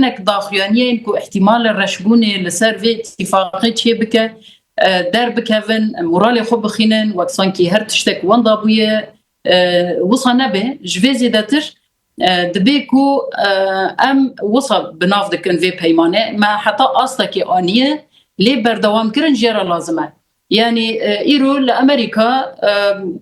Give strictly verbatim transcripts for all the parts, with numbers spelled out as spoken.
gelek daxuyaniyên ku îhtîmal e reşbûnê li ser vê îtîfaqê çêbike, e, derbikevin, moralê xwe bixînin, wek sankî her tiştek wenda bûye, e, wisa nebe. Ji vê zêdetir, e, dibê ku, e, em wisa bi nav dikin vê peymanê. Me heta astekê aniye, lê berdewamkirin jê re lazim e. Yanî, e, îro li Amerîka, e,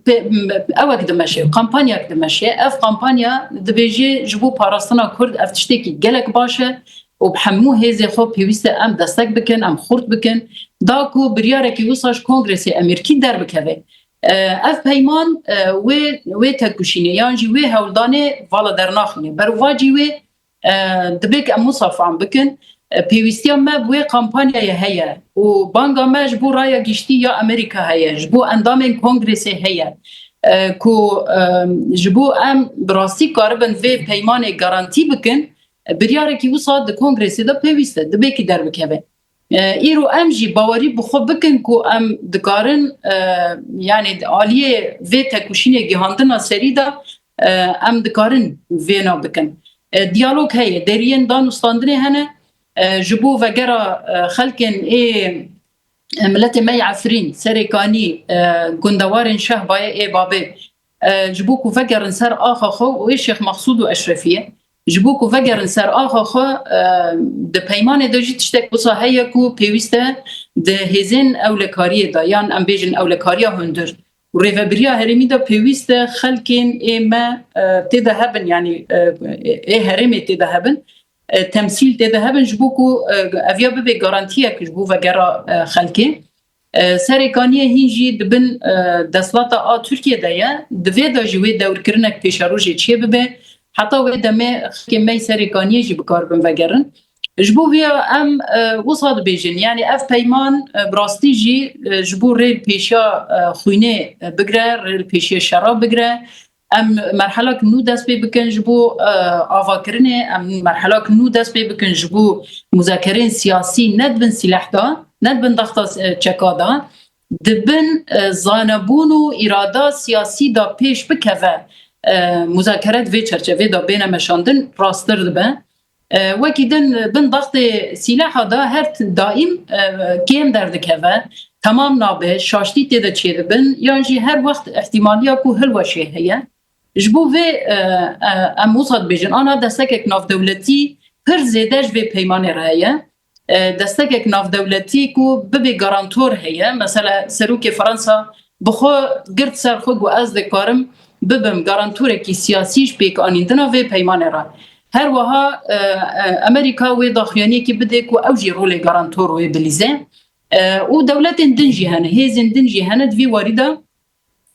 pe-, m-, ewek dimeşe, kampanyak dimeşe. Ev kampanya dibêje ji bo parastina Kurd ev tiştekî gelek baş e û bi hemû hêzê xwe pêwîst e em destek bikin, em xurt bikin, da ku biryarekî wisa ji Kongresê Amerîkî derbikeve. E, ev peyman, e, wê, wê tekoşînê yan jî wê hewldanê vala dernaxîne. Berovajî wê, e, dibê ku em wisa fam bikin, e, pêwîstiya me bi wê kampanyayê heye û banga me ji bo raya giştî ya Amerîka heye, ji bo endamên Kongresê heye, e, ku, e, ji bo em bi rastî karibin vê peymanê garantî bikin, e, biryarekî wisa di Kongresê de pêwîst e, dibê ku derbikeve. E, îro em jî bawerî bi xwe bikin ku em dikarin, e, yanî aliyê vê tekoşînê gihandina serî de, e, em dikarin vêna bikin. E, diyalog heye, deriyên danûstandinê hene, e, ji bo vegera, e, xelkên ê, e, miletê me yê Efrîn, Serê Kanî, e, gundewarên Şehbayê ê Babê, e, ji bo ku vegerin ser axa xwe û ê Şêx Mexsûd û Eşrefiyê, ji bo ku vegerin ser axa xwe, e, di peymanê de jî tiştek wisa heye ku pêwîst e di hêzên ewlekariyê de, yan em bêjin ewlekariya hundir û rêvebiriya herêmî de pêwîst e xelkên ê me, e, tê de hebin, yanî, e, ê herêmê tê de hebin, e, temsîl tê de hebin, ji bo ku, e, ev ya bibe garantiyek ji bo vegera, e, xelkê. E, Serê Kaniyê hîn jî di bin, e, desthilata a Tirkiyê de ye. Divê de jî wê dewrkirinek pêşerojê çêbibe. Heta wê demê xelkê me yê Serê Kaniyê jî bikaribin vegerin. Ji bo vêya em, e, wisa dibêjin, yanî ev peyman, e, bi rastî jî, e, ji bo rê li pêşiya, e, xwînê, e, bigire, rê li pêşiya şera bigire, em merhelak nû dest pê bikin ji bo, e, avakirinê, em merhelak nû dest pê bikin ji bo muzakerên siyasî, ne di bin sîleh de, ne di bin daxta, e, çeka de, di bin, e, zanebûn û îrada siyasî de pêş bikeve, e, muzakere di vê çerçevê de bêne meşandin, rasttir dibe. E, wekî din bin daxtê sîleha de her t-, daîm, e, kêm derdikeve, temam nabe, şaştî tê de çêdibin, yan jî her wext ihtimaliya ku hilweşê heye. Ji bo vê, e, e, em wisa dibêjin, ana destekek navdewletî pir zêde ji vê peymanê re heye. E, destekek navdewletî ku bibê garantor heye. Mesela Serokê Fransa bi xwe girt ser xwe got, ez dikarim bibim garantorekî siyasî ji pêkanîndina vê peymanê re. Her wiha, e, e, Amerîka wê daxuyaniyekî bide ku ew jî rolê garantor wê bilîze. E, û dewletên din jî hene, hêzên din jî hene di vî warî de,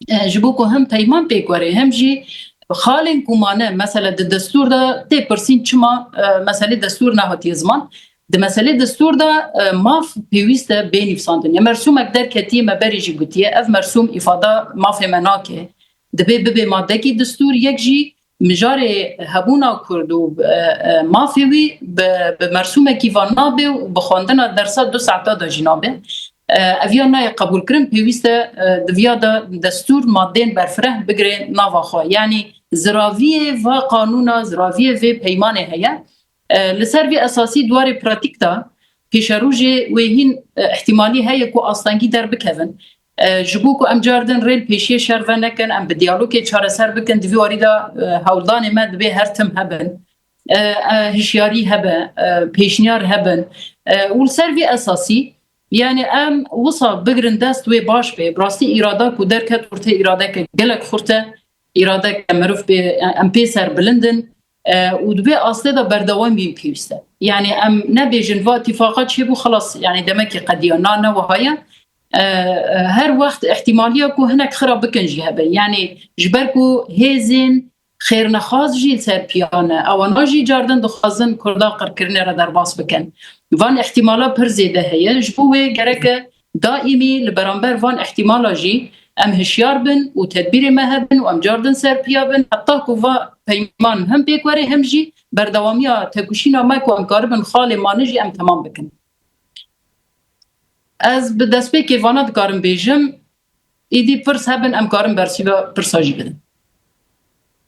e, ji bo ku hem peyman pêk were, hem jî xalên ku mane, mesela di destûr de tê pirsîn çima, e, meselê destûr nehatiye ziman. Di meselê destûr de, e, maf pêwîst e bê nivîsandin. Ya mersûmek derketiye, me berê jî gotiye, ev mersûm îfada mafê me nake. Dibê bibe madekî destûr, yek jî mijarê hebûna Kurd û, e, e, mafê wî bi, bi mersûmekî van nabe û bi xwendina dersa du saeta de jî nabe. E, ev ya nayê qebûlkirin, pêwîst e, e, di viya de destûr madeyên berfireh bigire nava xwe. Yanî ziraviyê va qanûna, ziraviyê vê peymanê heye. E, li ser vî esasî di warê pratîk de pêşerojê wê hîn, e, ihtimalî heye ku astengî derbikevin. E, ji bo ku em cardin rê li pêşiyê şer venekin, em bi diyalogê çareser bikin, di vî warî de, e, hewldanê me divê her tim hebin. E, e, hişyarî hebe, e, pêşniyar hebin. E, û li ser vî esasî, yanî em wisa bigrin dest wê baş be. Bi rastî îrada ku derket ortê îradeke gelek xurt e. Îradeke mirov pê, em pê serbilind in, e, û di vê astê de berdewam bîn pêwîst e. Yanî em nebêjin va îtîfaqa çêbû, xelas, yanî demekî qediya. Na, ne wiha ye. E, e, her wext ihtimaliya ku hinek xira bikin jî hebe. Yanî ji ber ku hêzên xêrnexwaz jî li ser piya ne. Ewana jî cardin dixwazin Kurda qirkirinê re derbas bikin. Van ihtimala pir zêde heye. Ji bo wê gereke daîmî li beramber van ihtimala jî em hişyar bin û tedbîrê me hebin û em cardin ser piya bin, heta ku va peyman hem pêk were hem jî berdewamiya tekoşîna me ku em karibin xalê mane jî em temam bikin. Ez bi destpêkê vana dikarim bêjim, êdî pirs hebin, em karin bersiva pirsa jî bidin.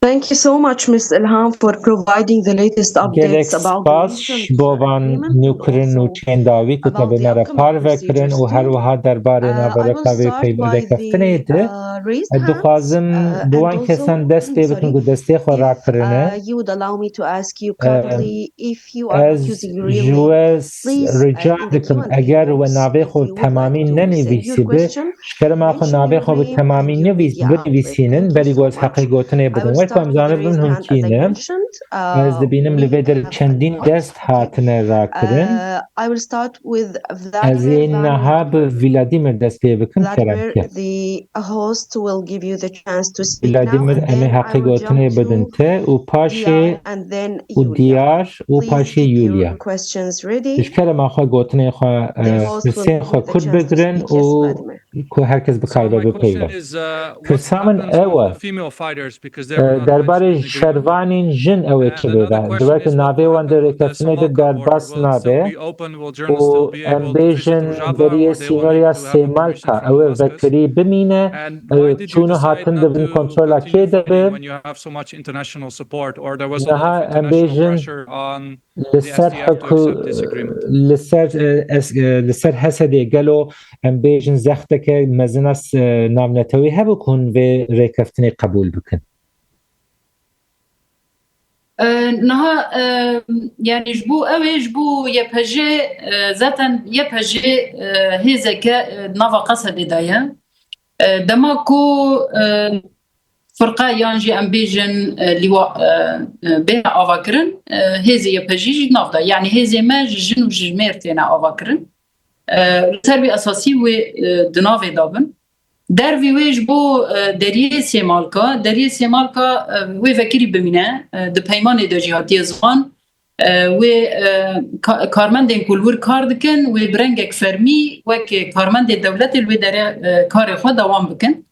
Thank you so much, Miss Ilham, for providing the latest updates about the recent agreement and also about the upcoming serious talks. Uh, I welcome your serious tone. Uh, I will start with a very, uh, raised hands, uh, and also, I'm sorry, if, uh, you would allow me to ask you kindly if you are not using your real name, please, uh, in the Q and A box, if you would like to say your question, mention your name and your media outlet. Thank you so much. Ji kerema xwe navê xwe bi temamî nivîs-, binivîsînin, berî ku ez heqê gotinê bidim. Wek ku em zanibin hûn kî ne, ez dibînim li vê derê çendîn dest hatine rakirin. Ez ê niha bi Vladimir dest pê bikim, kerem ke. Vladimir, em ê heqê gotinê bidin te û paşê û Diyar û paşê Yulia. Ji kerema xwe gotinên xwe, e, pirsên xwe kurt bigirin û ku her kes bikaribe bipeyve. Pirsa min ew e, e, derbarê şervanên jin ew ê çi bêve? Ji ber ku navê wan di rêkeftinê de derbas nabe û em bêjin deriyê sînorê ya Sêmalka ew ê vekirî bimîne, e, çûn û hatin di bin kontrola kê de be. Niha em bêjin, li ser hikû-, li ser, e, es-, e, li ser Hesedê gelo em bêjin zexteke mezin a s-, e, navnetewî hebû ku hûn vê rêkeftinê qebûl bikin? E, niha, e, yani ji bo ew ê, ji bo Y P J, e, zaten Y P J, e, hêzeke, e, nava Qesedê de ye. E, dema ku, e, firqe yan jî em bêjin, e, lîwa, e, e, bêne avakirin, e, hêzê Y P J jî nav de. Yanî hêzê me ji jin û ji mêr têne avakirin. E, li ser vî esasî wê, e, di navê de bin. Dervî wê ji bo, e, deriyê Sêmalka, deriyê Sêmalka, e, wê vekirî bimîne, e, di peymanê de jî hatiye ziman. E, wê, e, ka-, karmendên ku li wir kar dikin, wê bi rengek fermî wek karmendê dewletê li wê derê, e, karê xwe dewam bikin.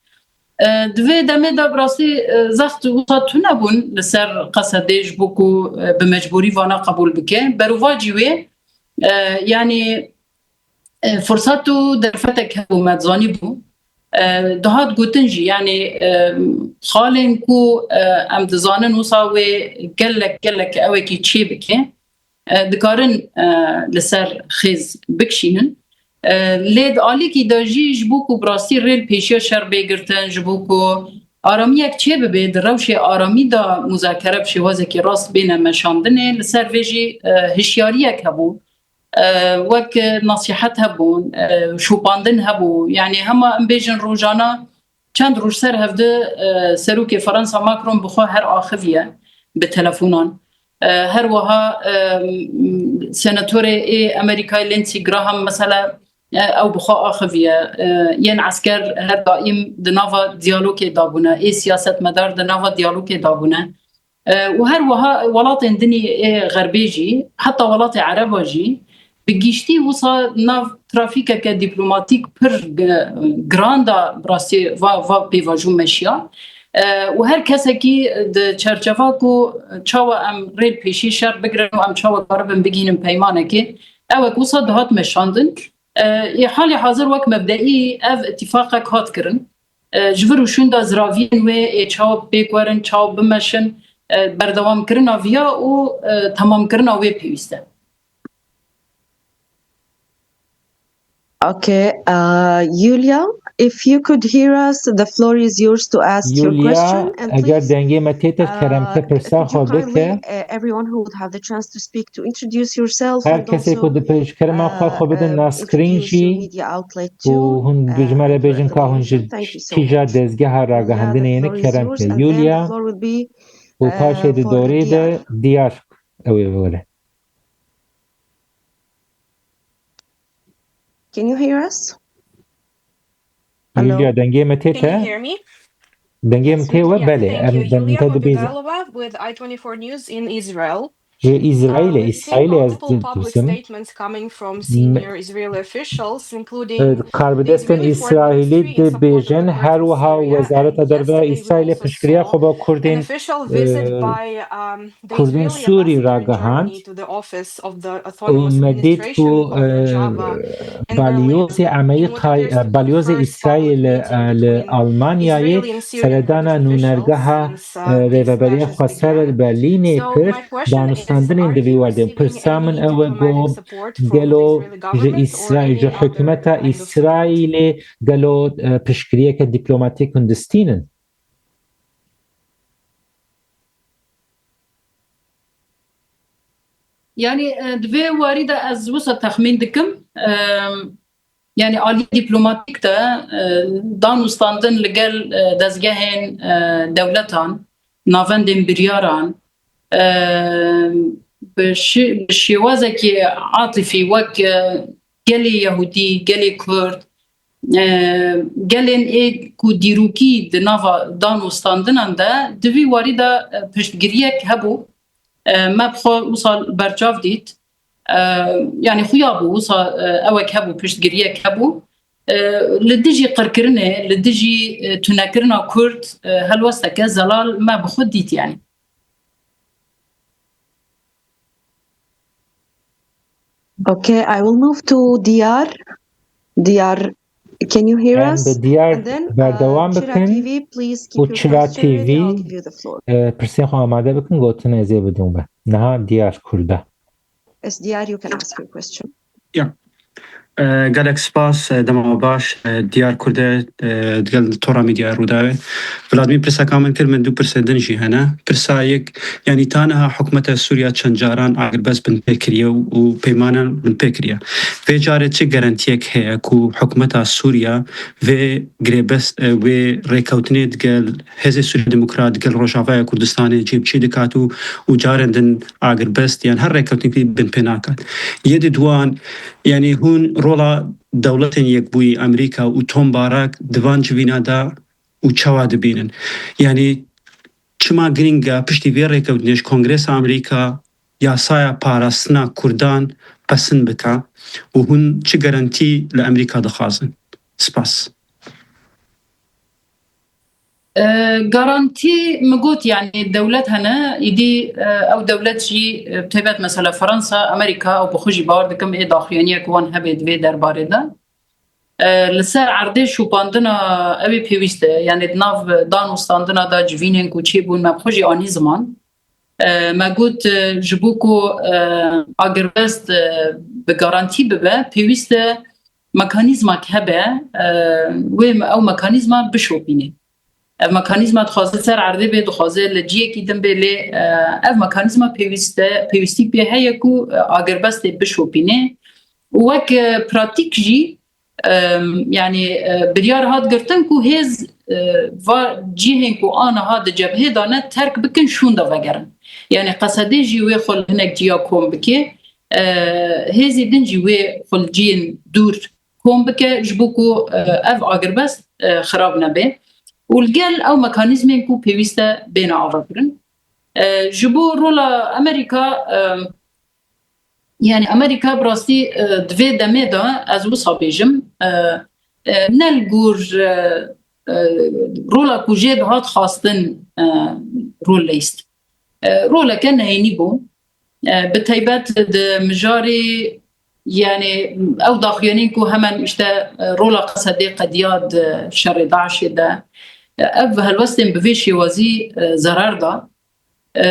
E, di vê demê de bi rastî, e, zext wisa tune bûn li ser Qesedê ji bo ku, e, bi mecbûrî vana qebûl bike. Berovajî wê, e, yanî, e, firsat û derfetek hebû, me dizanîbû. E, dihat gotin jî, yanî, e, xalên ku, e, em dizanin wisa wê gelek, gelek ewekî çê bike, e, dikarin, e, li ser xêz bikişînin. E, lê di alîkî de jî ji bo ku bi rastî rê li pêşiya şer bê girtin, ji bo ku aramiyek çê bibe, di rewşê aramî de muzakere bi şêwazekî rast bêne meşandinê, li ser vê jî, e, hişyariyek hebû. E, wek nasîhet hebûn, e, şopandin hebû. Yanî hema em bêjin rojana çend roj ser hevdi, e, serokê Fransa Macron bi xwe her axiviye bi telefonan. E, her wiha, e, senatorê ê Amerîkayê Lindsey Graham mesela, e, ew bi xwe axiviye. E, yên esker her daîm di nava diyalogê de bûne, ê siyasetmedar di nava diyalogê de bûne. E, û her wiha welatên dinî ê xerbê jî, heta welatê ereba jî, bi giştî wisa nav trafîkeke dîplomatîk pir gi-, giran de bi rastî va, va pêvajo meşiya. E, û her kesekî di çerçeva ku çawa em rê li pêşî şer bigirin û em çawa karibin bigihînin peymanekê, ewek wisa dihat meşandin. E, ê halê hazir wek mebdeî ev îtîfaqek hat kirin. E, ji vir û şûnda ziraviyên wê ê çawa pêk werin, çawa bimeşin, e, berdewamkirina viya û, e, temamkirina wê pêwîst e. Okay, uh, Yulia, if you could hear us, the floor is yours to ask your question, and please, uh, Yulia, eger dengê me tê te, kerem ke pirsa xwe bike. Could you kindly, uh, everyone who would have the chance to speak, to introduce yourself and also, uh, uh, introduce your media outlet too, uh, for the viewers. Her kesê ku dipêj-, kerema xwe xwe bidin naskrîn jî û hûn bi ji me re bêjin ka hûn ji kîja dezgeha ragihandinê yêne, kerem ke. Yulia, û paşê di dorê de Diyar ew ê were. Can you hear us? Hello? Yulia, dengê me tê te? Can you hear me? Dengê min tê we? Belê. Em, em te dibêjin. With I twenty-four News in Israel. Ji Îsraîlê, Îsraîlê ez dipirsim. Karbidestên Îsraîlî dibêjin, her wiha Wezareta Derve ya Îsraîlê piştgiriya xwe bo Kurdên, e, Kurdên Sûrî ragihand û me dît ku, e, balyozê Amerîkayê, e, balyozê Îsraîlê li, e, li Almanyayê seredana nûnergeha, e, Rêveberiya Xweser Berlînê kir. Danûstandinên di vî werdê. Pirsa min ew e ku gelo ji Îsraîl, ji hikûmeta Îsraîlê gelo, e, piştgiriyeke dîplomatîk hûn distînin? Yanî, e, di vê warî de ez wisa texmîn dikim. E, yanî alî dîplomatîk de, e, danûstandin li gel, e, dezgehên, e, dewletan, navendên biryaran, e, bi şi-, bi şêwazekî atîfî wek, e, gelê Yehûdî, gelê Kurd, e, gelên ê ku dîrokî di nava danûstandinan de, di vî warî de, e, piştgiriyek hebû. E, me bi xwe wisa berçav dît. E, yanî xuya bû, wisa, e, ewek hebû, piştgiriyek hebû. E, li dijî qirkirinê, li dijî, e, tunekirina Kurd, e, helwesteke zelal me bi xwe dît, yanî. Okay, I will move to Diyar. Diyar, can you hear us? Em bi Diyar berdewam bikin û Çira T V, e, pirsên xwe amade bikin, gotin ez ê bidim we. Niha Diyar Kurda. Yes, Diyar, you can ask your question. Ya. E, gelek spas, e, dema baş, e, Diyar Kurde, e, digel Tora Media Rûdawê. Vladimîr pirseka min kir, min du pirsên din jî hene. Pirsa yek, yanî ta niha hikûmeta Sûriya çend caran agirbest binpê kiriye û, û peymanan binpê kiriye. Vê carê çi garantiyek heye ku hikûmeta Sûriya vê girêbest, e, wê rêkewtinê digel Hêzê Sûriya Demokrat, digel Rojavaya Kurdistanê cî bi cî dikat û, û carên din agirbest yan her rêkewtinekî binpê nakat? Yê di duan, yanî hûn rola Dewletên Yekbûyî, Amerîka û Tom Barak di van civîna de û çawa dibînin? Yanî çima girîng e piştî vê rêkewtinê ji Kongresa Amerîka yasaya parastina Kurdan pesin bike û hûn çi garantî li Amerîka dixwazin? Spas. E, garantî min got, yanî dewlet hene, îdî, e, ew dewlet jî, e, bi taybet mesela Fransa, Amerîka, ew bi xwe jî bawer dikim ê daxuyaniyek wan hebe di vê derbarê de. E, li ser erdê şopandina ew ê pêwîst e, yanî di nav danûstandina de civînên ku çêbûn me bi xwe jî anî ziman. E, me got, e, ji bo ku, e, agirbest, e, bi garantî bibe, pêwîst e mekanîzmak hebe, e, wê me-, ew mekanîzma bişopîne. Ev mekanîzma dixwaze ser erdê bê, dixwaze li ciyekî din bê, lê, e, ev mekanîzma pêwîst e, pêwîstî pê heye ku, e, agirbestê bişopîne. Û wek, e, pratîk jî, e, yanî, e, biryar hat girtin ku hêz, e, va cihên ku aniha di cebhê de ne terk bikin, şûnde vegerin. Yanî Qesedê jî wê xwe li hinek ciya kom bike, e, hêzê din jî wê xwe li ciyên dûr kom bike, ji bo ku, e, ev agirbest, e, xirab nebe. Û li gel ew mekanîzmên ku pêwîst e bêne avakirin. E, ji bo rola Amerîka, e, yanî Amerîka bi rastî, e, di vê demê de ez wisa bêjim, e, e, ne li gor, e, e, rola ku jê dihat xwestin, e, rol leyst. E, roleke nehênî bû. E, bi taybet di mijarê, yanî ew daxuyanîn ku hemen işte, e, rola Qesedê qediya di şerê DAIŞê de, e, ev helwestên bi vê şêwazî, e, zerar da. E,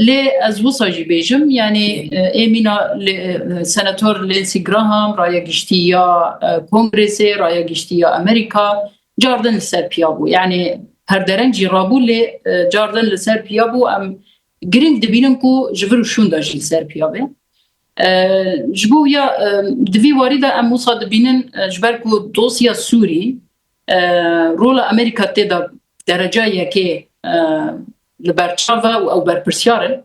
lê ez wisa jî bêjim, yanî, e, ê mîna lê, e, senator Lindsey Graham, raya giştî ya, e, Kongresê, raya giştî ya Amerîka, cardin li ser piya bû. Yanî her dereng jî rabû, lê, e, cardin li ser piya bû. Em girîng dibînin ku ji vir û şûn de jî li ser piya be. E, ji bo ya, e, di vî warî de em wisa dibînin, e, ji ber ku dosya Sûrî, e, rola Amerîka tê de dereca yekê, e, li ber çav e û ew berpirsiyar in.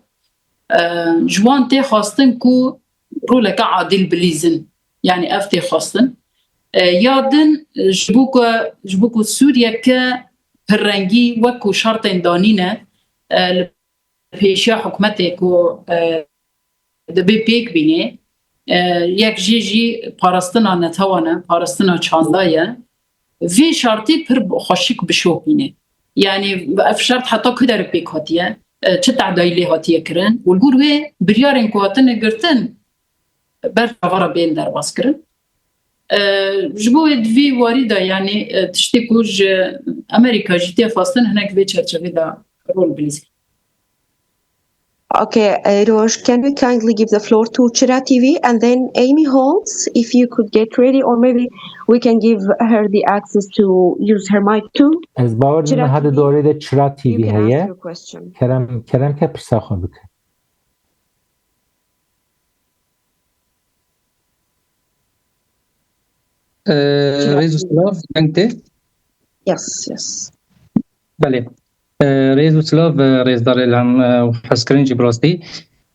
E, ji wan tê xwestin ku roleke adil bilîzin. Yanî ev tê xwestin. E, ya din, e, ji bo ku, ji bo ku Sûriyeke pirrengî wek ku şertên danî ne, e, li pêşiya hikûmetê ku, e, Dibê pêk bînê. E, yek jê jî parastina netewan e, parastina çanda ye. Vê şartî pir xweşik bişopîne. Yanî ev şert heta ku derik pêk hatiye? E, çi tehdayî lê hatiye kirin? Û li gor wê biryarên ku hatine girtin ber çavara bên derbas kirin. E, ji bo wê di vî warî de, yanî, e, tiştê ku ji Amerîka jî tê xwestin hinek vê çerçevê de rol bilîzin. Okay, Roş, can we kindly give the floor to Çira T V and then Amy Holmes, if you could get ready, or maybe we can give her the access to use her mic too. Ez bawer dime hadi dorê de Çira T V heye. Kerem, kerem ke pirsa xwe bike. Rêz û silav, deng tê? Yes, yes. Belê. Rêz û silav, rêzdar Îlham û hezkirin jî bi rastî.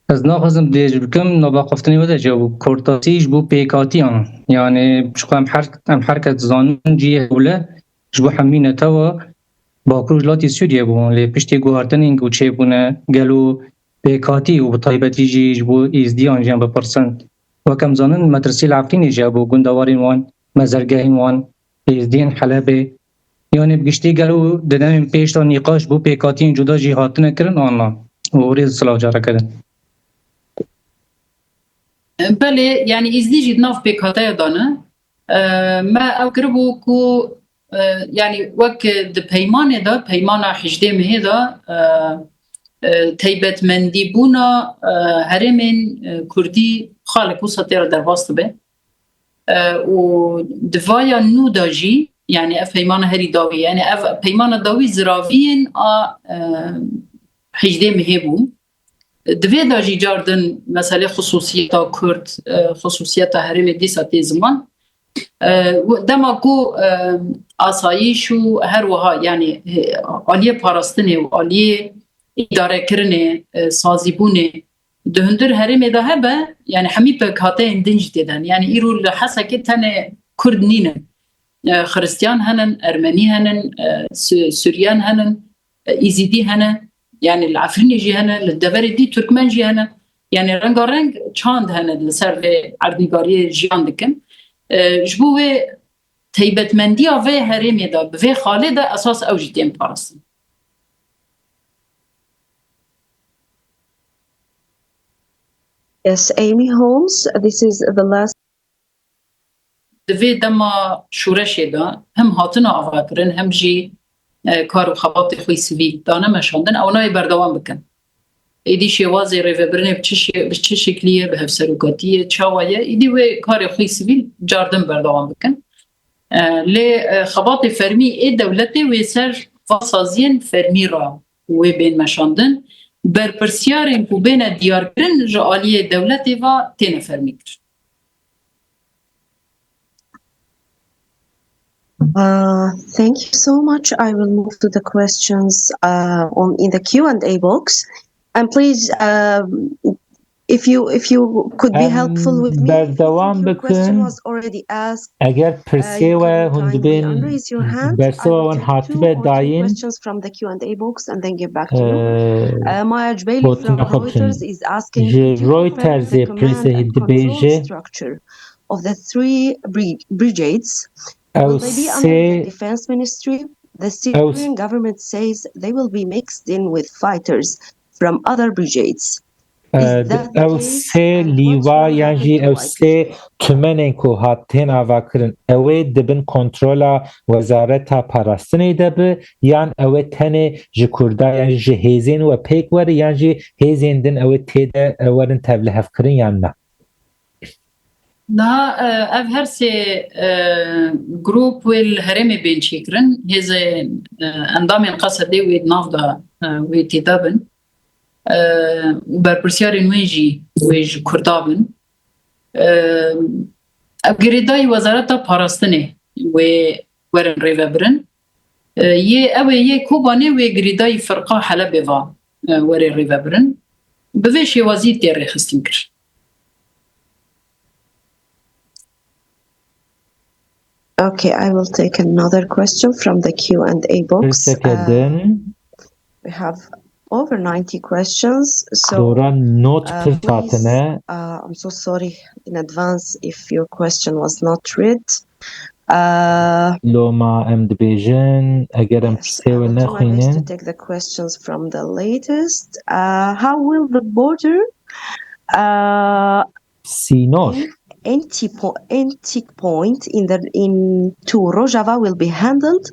Ez naxwazim dirêj bikim, nava xweftinê we de jî bû. Kurtasî ji bo pêkatiyan. Yanî çiqu em her em her kes dizanin cihê hewle ji bo hemî netewa Bakur û Rojhilatê Sûriyê bû. Lê piştî guhartinên ku çêbûne, gelo pêkhatî û bi taybetî jî ji bo Êzdiyan jî em bipirsin. Wek em zanin, metirsî li Efrînê jî hebû, gundewarên wan, mezergehên wan, Êzdiyên Helebê. Yanî bi giştî gelo di demên pêş de nîqaş bo pêkhatiyên cuda jî hatine kirin an na? Û rêz û silav careke din. Belê, yanî Êzdî jî di nav pêkhateya de ne. E, me ew kiribû ku, e, yanî wek di peymanê de, peymana hejdê mehê de, e, e, taybetmendîbûna, e, herêmên, e, kurdî xalek wisa tê re derbas dibe. E, û di vaya nû de jî, yanî ev peymana herî dawî, yanî ev peymana dawî ziraviyên a, e, hejdê mehê bû. Di vê de jî car din meselê xisûsiyeta Kurd, e, xisûsiyeta herêmê dîsa tê ziman. E, dema ku, e, asayîş û her wiha, yanî, e, aliyê parastinê û aliyê îdarekirinê, e, sazîbûnê di hundir herêmê de hebe, yanî hemî pêkhateyên din jî tê de ne. Yanî îro li Hesekê tenê Kurd nîne. E, Xiristiyan henin, Ermenî henin, e, Su-, Suryen henin, e, Îzîdî hene, yanî li Efrînê jî hene, li deverê dî Tirkmen jî hene. Yanî rengareng çand hene li ser vê erdnîgariyê jiyan dikin. E, ji bo wê taybetmendiya vê herêmê de, bi vê xalê de esas ew jî tên parastin. Yes, Amy Holmes, this is the last. Di vê dema şoreşê de hem hatine avakirin hem jî, e, kar û xebatê xwe yî sivîl dane meşandin, ew nayê berdewam bikin. Êdî şêwazê rêvebirinê bi çi şê-, bi çi şeklî ye, bi hevserokatî ye, çawa ye, êdî wê karê xwe yî sivîl cardin berdewam bikin. E, lê, e, xebatê fermî ê dewletê wê ser va saziyên fermî re wê bên meşandin. Berpirsiyarên ku bêne diyarkirin ji aliyê dewletê ve têne fermîkirin. Uh, thank you so much. I will move to the questions, uh, on, in the Q and A box. And please, um, if you, if you could be helpful with me, I think your question was already asked. Eger pirsê we hûn dibên bersiva wan hatibe dayîn, gotina xwe bikin. Ji Reutersê pirsê dibêje, ew sê, ew sê Ew sê lîwa yan jî ew sê tumenên ku hat tên avakirin, ew ê di bin kontrola Wezareta Parastinê de bi, yan ew ê tenê ji Kurda yan jî ji hêzên we pêk were, yan jî hêzên din ew ê tê de, e, werin tevlihevkirin yan na? Niha, e, ev her sê, e, grûp wê li herêmê bên çêkirin. Hêzên, e, endamên Qesedê wê di nav de, e, wê tê de bin. E, û berpirsyarên wê jî wê ji Kurda bin. E, ev girêdayî Wezareta Parastinê wê werin rêvebirin. E, yê ew ê yê Kobanê wê girêdayî Firqa Helebê va, e, were rêvebirin. Bi vê şêwazî tê rêxistin kir. Okay, I will take another question from the Q and A box. Pirseke din. We have over ninety questions. So, Dora not uh, pirs please, hatine. uh, I'm so sorry in advance if your question was not read. Uh, Loma em dibêjin, eger em yes, pirsê I we will do my best to nexwînin. take the questions from the latest. Uh, how will the border uh, Sînor. entry po- entry point in the in to Rojava will be handled?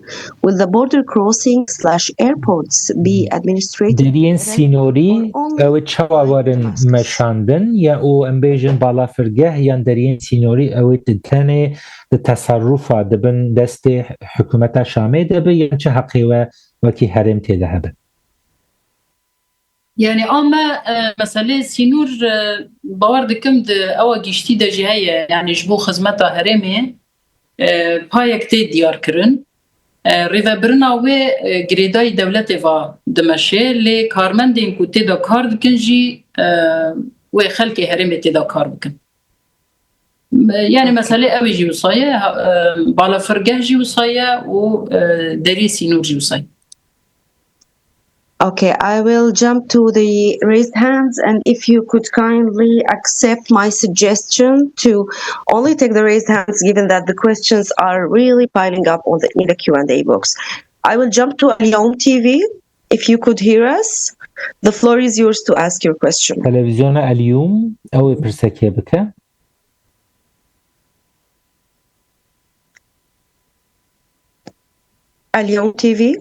Will the border crossing slash airports be administrated Deriyên direct sînorî or only ew ê çawa by werin Damascus? Meşandin ya û em bêjin balafirgeh yan deriyên sînorî ew ê di tenê di teserrufa dibin destê hikûmeta Şamê de be yan çi heqê we wekî herêm tê de hebe? Yani a me e, meselê sînor e, bawer dikim di ewa giştî de jî heye, yani ji bo xizmeta herêmê e, payek tê diyar kirin. E, rêvebirina wê e, girêdayî dewletê va dimeşe, lê karmendên ku tê de kar dikin jî e, wê xelkê herêmê tê de kar bikin. E, yani meselê ew ê jî wisa ye, ha- e, balafirgeh jî wisa ye û e, deriyê sînor jî wisa ye. Okay, I will jump to the raised hands, and if you could kindly accept my suggestion to only take the raised hands, given that the questions are really piling up on the in the Q and A box. I will jump to Al Yom T V. If you could hear us, the floor is yours to ask your question. Televizyona Elyûm ew ê pirsekê bike. Al Yom T V.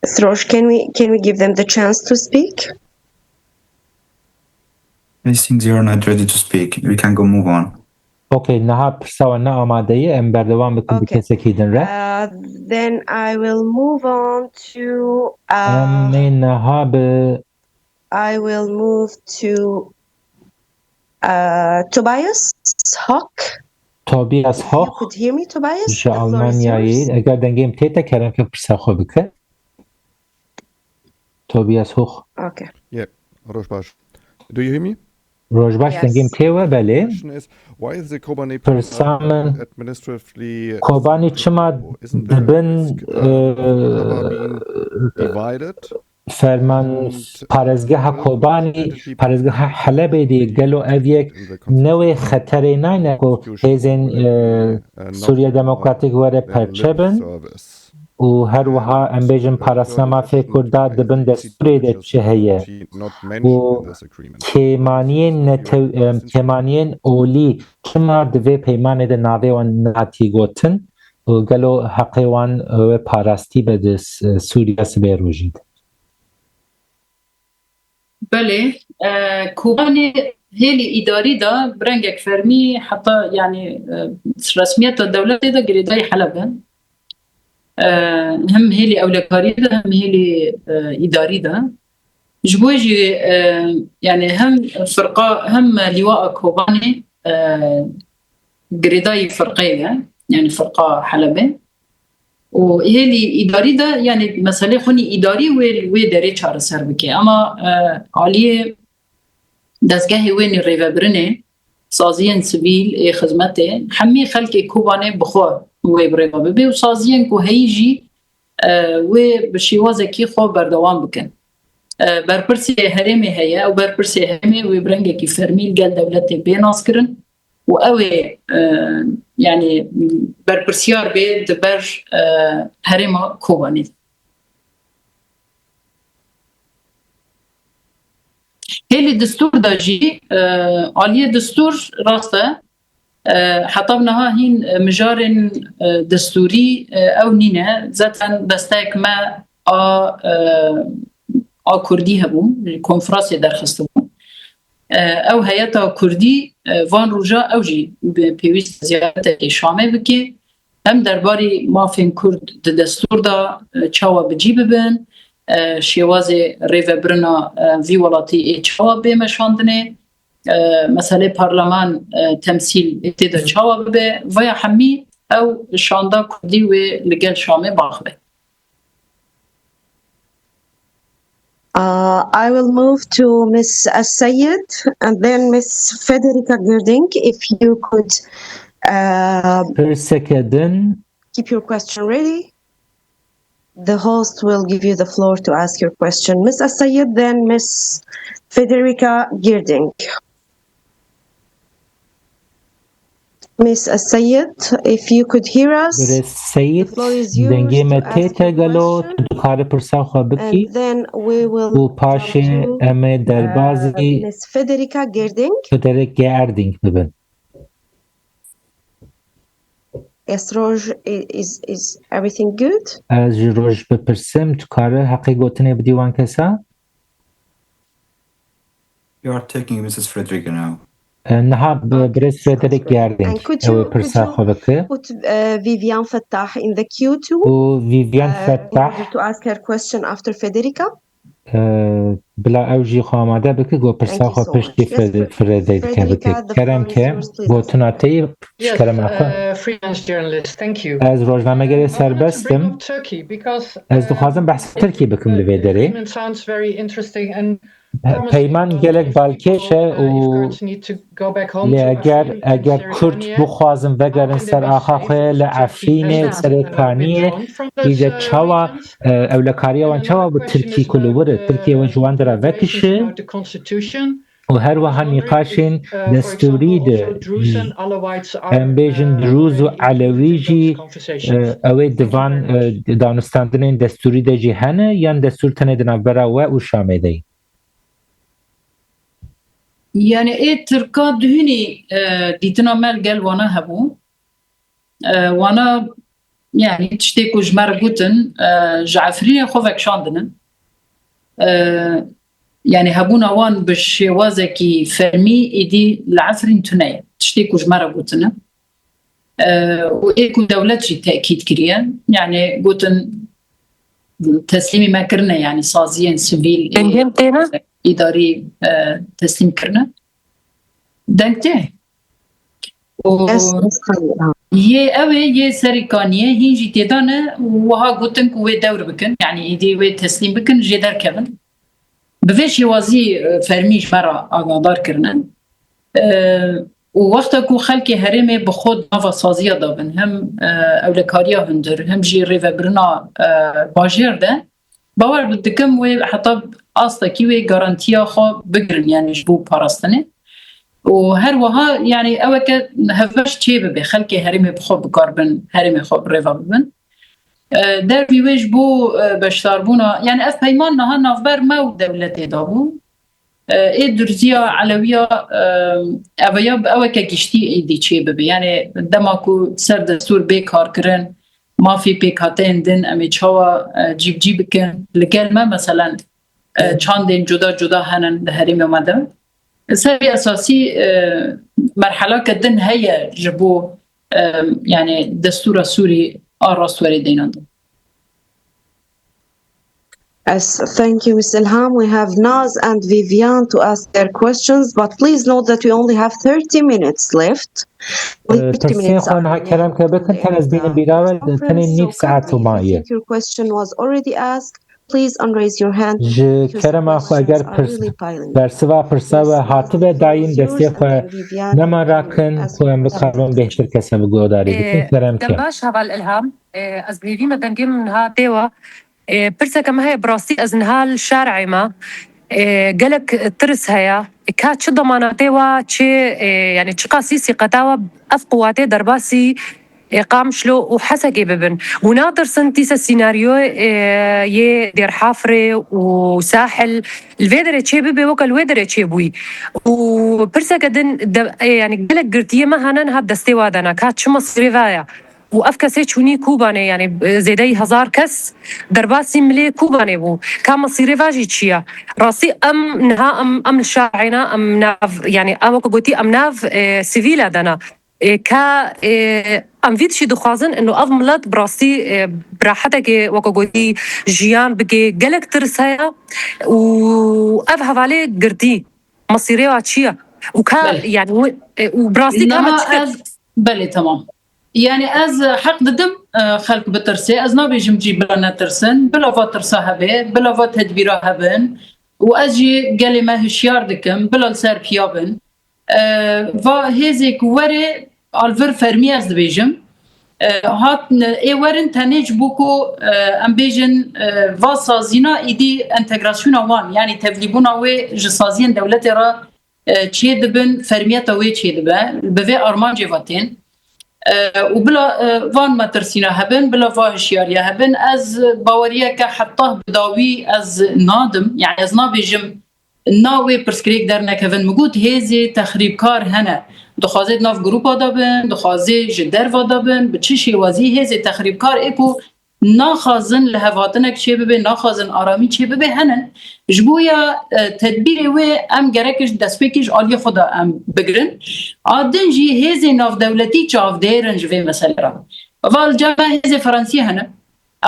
Srosh, can we can we give them the chance to speak? I think they are not ready to speak. We can go move on. Okay, niha pirsa we ne amade ye, em berdewam bikin bi Okay. kesekî din re. Uh, then I will move on to. Em Uh, ê niha bi I will move to. Uh, Tobias Hoch. Tobias If you Hoch could hear me, Tobias, ji the floor is Almanyayê. Yours. Eger dengê min tê te, kerem ke pirsa xwe bike. Tobias Hoch. Okay. Roj baş. Do you hear me? Roj baş, Yes. Dengê min tê we? Belê. Question is, why is the Kobani Pirsa min, administratively Kobanî çima isn't there a dibin risk, uh, Rojava being e, divided? Ferman parêzgeha Kobanî, parêzgeha Helebê de gelo ev yek newê xeterê nayne ku hêzên e, Sûriye Demokratîk were perçe bin û her wiha em bêjin parastina mafê Kurda dibin destûrê de çi heye û kêmaniyên netew, e, kêmaniyên olî çima di vê peymanê de navê wan nehatî gotin û gelo heqê wan wê parastî be di s- Sûriya sibê rojî de? Belê, e, Kobanê hêlî îdarî de bi rengek fermî heta, yani, e, resmiyeta dewletê de girêdayî Heleb e. E, hem hêlî ewlekarî de hem hêlî e, îdarî de. Ji bo jî e, yani hem firqa hem lîwaa Kobanê e, girêdayî firqeyê ye, yani firqa Helebê. û hêlî îdarî de, yani meselê xwe nî îdarî wê li wê derê çareser bike. Ama e, aliyê dezgehê wê nî rêvebirinê, saziyên sivîl ê xizmetê, hemî xelkê Kobanê bi xwe wê bi rêve bibe û saziyên ku heyî jî e, wê bi şêwazekî xwe berdewam bikin. E, berpirsê herêmê heye û berpirsê herêmê wê bi rengekî fermî li gel dewletê bê naskirin. û ew ê, e, yani berpirsiyar bê di ber, e, herêma Kobanê de. Hêlî destûr de jî, e, aliyê destûr rast e, e, heta niha hîn mijarên, e, destûrî, e, ew nîne. Zaten desteyek me a, e, a Kurdî hebû, konferansê derxistibû. E, ew heyeta Kurdî, e, van roja ew jî bi pêwîst ziyaretekê Şamê bike. Hem derbarî mafên Kurd di destûr de, e, çawa bi cî bibin, e, şêwazê rêvebirina, e, vî welatî ê çawa bê meşandinê, e, meselê parleman, e, temsîl ê tê de çawa bibe, vaya hemî ew şanda Kurdî wê li gel Şamê biaxive. Uh, I will move to Miss Sayed and then Miss Federica Girding, if you could. Uh, Pirseke din keep your question ready. The host will give you the floor to ask your question. Miss Asayed, then Miss Federica Girding. Miss Asayed, if you could hear us, Birêz Seyîd, dengê me tê te gelo, tu dikarî pirsa xwe bikî û paşê em ê derbazî Miss Federica Girding. Federica Girding bibin. Yes, Roj, is, is everything good? Ez ji Roj bipirsim, tu karî heqê gotinê bidî wan kesa? You are taking Missus Frederica now. E, Niha bi birêz Frederic Girding ew ê pirsa xwe bike. Put uh, Vivian Fettah in the queue too. Û Vivian Uh, Fettah in order to ask her question after Federica. e, bila ew jî xwe amade bike, go pirsa xwe piştî Frederica bike. Kerem ke, gotina te yî, kerema xwe. Uh, freelance journalist, thank you. Ez rojnamegerê serbest im. Ez dixwazim behsa Tirkî bikim li vê derê. Peyman gelek balkêş e û lê eger, eger Kurd bixwazin vegerin ser axa xwe li Efrînê, Serê Kaniyê, îde çawa, e, ewlekariya wan çawa bi Tirkî ku li wir e, Tirkiye wan ji wan dira vekişe. û her wiha nîqaşên destûrî de jî, em bêjin Drûz û Elewî jî, e, ew ê di van, e, danûstandinên destûrî de jî hene, yan destûr tenê di navbera we û Şamê de ye? Yani ê Tirka duhînî, e, dîtina me li gel wana hebû. E, wana, yani tiştê ku ji me re gotin, e, ji Efrînê xwe vekişandine. E, yani hebûna wan bi şêwazekî fermî êdî li Efrîn tune ye. Tiştê ku ji me re gotine. E, û ê ku dewlet jî tekîd kiriye. Yani gotin teslîmî me kirine, yani saziyên sivîl, ê, Dengê min têne? îdarî, e, teslîm kirine. Deng tê. Û Ez, ez xeyr. yê ew ê yê Serê Kaniyê hîn jî têda ne û wiha gotin ku wê dewr bikin, yani êdî wê teslîm bikin, jê derkevin. Bi vê şêwazî, e, fermî ji me re agahdar kirine. E, û wexta ku xelkê herêmê bi xwe di nava saziya de bin, hem, e, ewlekariya hundir, hem jî rêvebirina, e, bajêr de, bawer dikim wê heta astekî wê garantiya xwe bigirin, yani ji bo parastinê. Û her wiha, yani ew eke hevbeş çê bibe, xelkê herêmê bi xwe bi kar bin, herêmê xwe bi rêve bibin. E, dervî wê ji bo, e, beşdarbûna, yani ev peyman niha navber me û dewletê de bû. E, ê Durziya, Elewiya, e, eveya bi eweke giştî êdî çê bibe. Yani dema ku ser destûr bê karkirin, mafê pêkhateyên din em ê çawa, e, cîbicî bikin? Li gel me meselen, e, çandên cuda cuda henin li herêmê me de. Ser vê esasî, e, merhelake din heye ji bo, e, yani destûra Sûrî a rastwerê deynan din. Yes, thank you, Miss Ilham. We have Naz and Vivian to ask their questions, but please note that we only have thirty minutes left. Pirsên xwe niha kerem ke bikin, tenê ez bînim bîra we, tenê nîv saet û maye. Your question was already asked. Please unraise your hand. Ji kerema xwe eger pirs, bersiva pirsa we hatibe dayîn, destê xwe nema rakin ku em bikarin bêhtir kese bi guhdarî bikin. Kerem ke. Dem baş heval Ilham. Ez bi hêvî me dengê min niha tê we. Pirseke me heye, bi rastî ez niha li şarê me, gelek tirs heye. Ka çi demanatê we, çi, yani çiqasî sîqeta we, ev quwatê derbasî Qamişlo û Hesekê bibin. Û natirsin tîse sînaryoyê yê Dêrhafirê û Sahil li vê derê çê bibe weke li wê derê çê bûyî. Û pirseke din, yani gelek girtiyê me hene niha destê we de ne. Ka çi mesîrê ve ye? Û ev kesê çûnî Kobanê, yani zêdeyî hezar kes derbasî milê Kobanê bû. Ka mesîrê va jî çi ye? Rastî em niha em, em li şarê ne, em nav, yani ew weke gotî em nav, e, sivîle de ne. E, ka, e, em vî tiştî dixwazin, ino ev milet bi rastî, e, bi rahetekê weke gotî jiyan bike, gelek tirs heye û ev hevalê girtî mesîrê wa çi ye? Û ka, yani, e, û bi rastî ka me çi kir? Belê, temam. Yani ez heq didim, e, xelk bitirse, ez nabêjim cî bila netirsin, bila va tirsa hebe, bila va tedbîra hebin û ez jî gelê me hişyar dikim, bila li ser piya bin. E, va hêzê ku were alvir fermî ez dibêjim. E, hat ê werin tenê ji bo ku, e, em bêjin, e, va sazîna îdî entegrasyona wan, yanî tevlîbûna wê ji saziyên dewletê re, e, çê dibin, fermiyeta wê çê dibe, bi vê armancê ve tên. E, û bila, e, van metirsîna hebin, bila va hişyariya hebin, ez baweriyeke heta bi dawî ez nadim, yanî ez nabêjim na wê pirsgirêk dernekevin. Min got hêzê texrîbkar hene. Dixwaze di nav grupa de bin, dixwaze ji derva de bin, bi çi şêwazî hêzê texrîbkar ê ku naxwazin lihevhatinek çêbibe, naxwazin aramî çêbibe, hene. Ji bo ya, e, tedbîrê wê em gerek ji destpêkê ji aliyê xwe de em bigirin. A din jî hêzê navdewletî çavdêr in ji vê meselê re. Val cem me hêzê Fransî hene.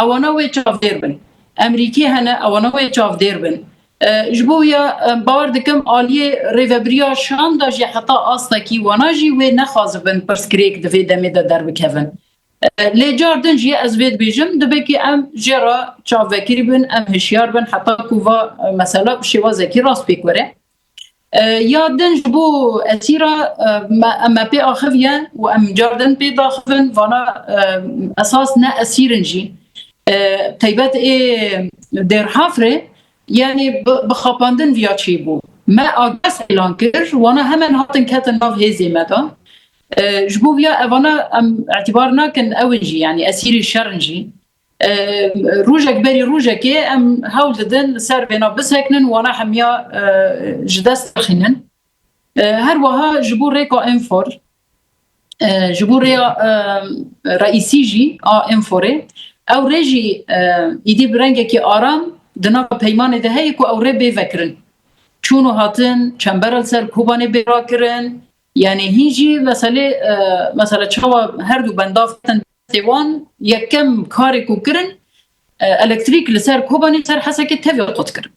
Ewana wê çavdêr bin. Emerîkî hene, ewana wê çavdêr bin. E, ji bo ya, e, bawer dikim aliyê rêvebiriya şan de jî heta astekî wana jî wê nexwazibin pirsgirêk di vê demê de derbikevin. E, lê car din jî ez vê dibêjim, dibe ku em jê re çavvekirî bin, em hişyar bin, heta ku va, e, mesela bi şêwazekî rast pêk were. E, ya din ji bo esîra, e, me, em me pê axiviye û em car din pê daxivin, vana, e, esas ne esîr in jî. E, taybet ê Dêrhafrê, yanî bi, bi xapandin viya çêbû. Me agres îlan kir, wana hemen hatin ketin nav hêzê me de. E, ji bo viya evana em îtibar nakin ew in jî, yanî esîrê şer in jî. E, rojek berî rojekê em hewl didin li ser vêna bisekinin, wana hemiya, e, ji dest bixînin. E, her wiha ji bo rêka Enfor, e, ji bo rêya, e, reîsî jî a Enforê, ew rê jî, e, îdî bi rengekî aram di nava peymanê de heye ku ew rê bê vekirin. Çûn û hatin, çembera li ser Kobanê bê rakirin, yanî hîn jî meselê, e, mesela çawa her du bendav ketin destê wan, yekem karê ku kirin, e, elektrîk li ser Kobanê, ser Hesekê tevî qut kirin.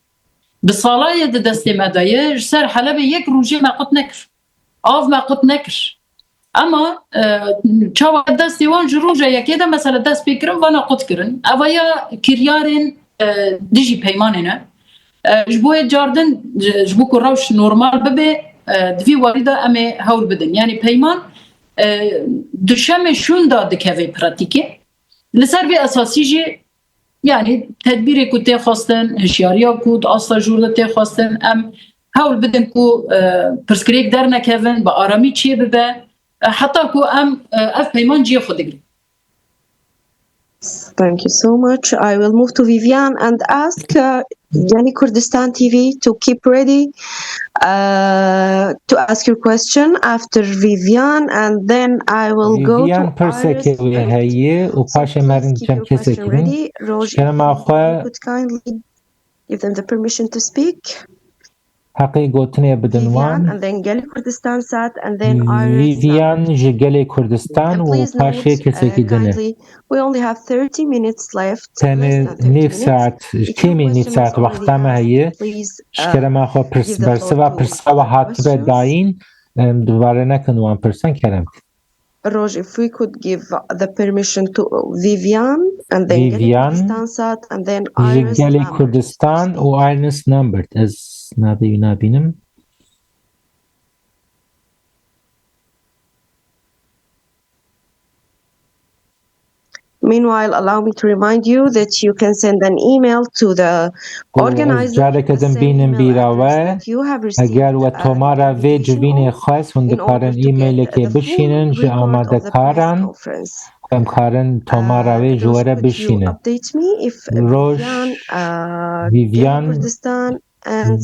Bi sala ye di destê me de ye, ji ser Helebê yek rojê me qut nekir. Av me qut nekir. Ema, e, çawa destê wan ji roja yekê de mesela dest pê kirin, vana qut kirin. Eva ya kiryarên, e, dijî peymanê ne. E, ji bo yê cardin, ji, ji bo ku rewş normal bibe, e, di vî warî de em ê hewl bidin. Yanî peyman, e, di şemê şûn de dikeve pratîkê. Li ser vê esasî jî, yanî tedbîrê ku tê xwestin, hişyariya ku di asta jûr de tê xwestin, em hewl bidin ku, e, pirsgirêk dernekevin, bi aramî çê bibe, e, heta ku em, e, ev peyman cihê xwe digrin. Thank you so much. I will move to Vivian and ask, uh, Gelê Kurdistan T V to keep ready, uh, to ask your question after Vivian, and then I will go to Vivian, pirseke wê heye û paşê me rin cem kesekî din. Kerema xwe, could kindly give them the permission to speak. Heqê gotinê bidin wan. Vivian, and then Gelê Kurdistan sat, and then Iris. Vivian ji Gelê Kurdistan û paşê kesekî din e. We only have thirty minutes left. Tenê nîv saet, kêmî nîv saet wexta me heye. Ji kerema xwe pirs, bersiva pirsa we hatibe dayîn, em, dubare nekin wan pirsan, kerem. Roj, if we could give the permission to Vivian and then Gelê Kurdistan sat and then Iris Lambert. Vivian ji Gelê Kurdistan û Iris Lambert. Ez navê wî nabînim. Meanwhile, allow me to remind you that you can send an email to the organizer. Careke din bînin bîra we. Eger we tomara vê civînê xwest, hûn dikarin e-mailekê bişînin ji amadekaran. Em karin tomara wê ji we re bişînin. Roj, Vivian,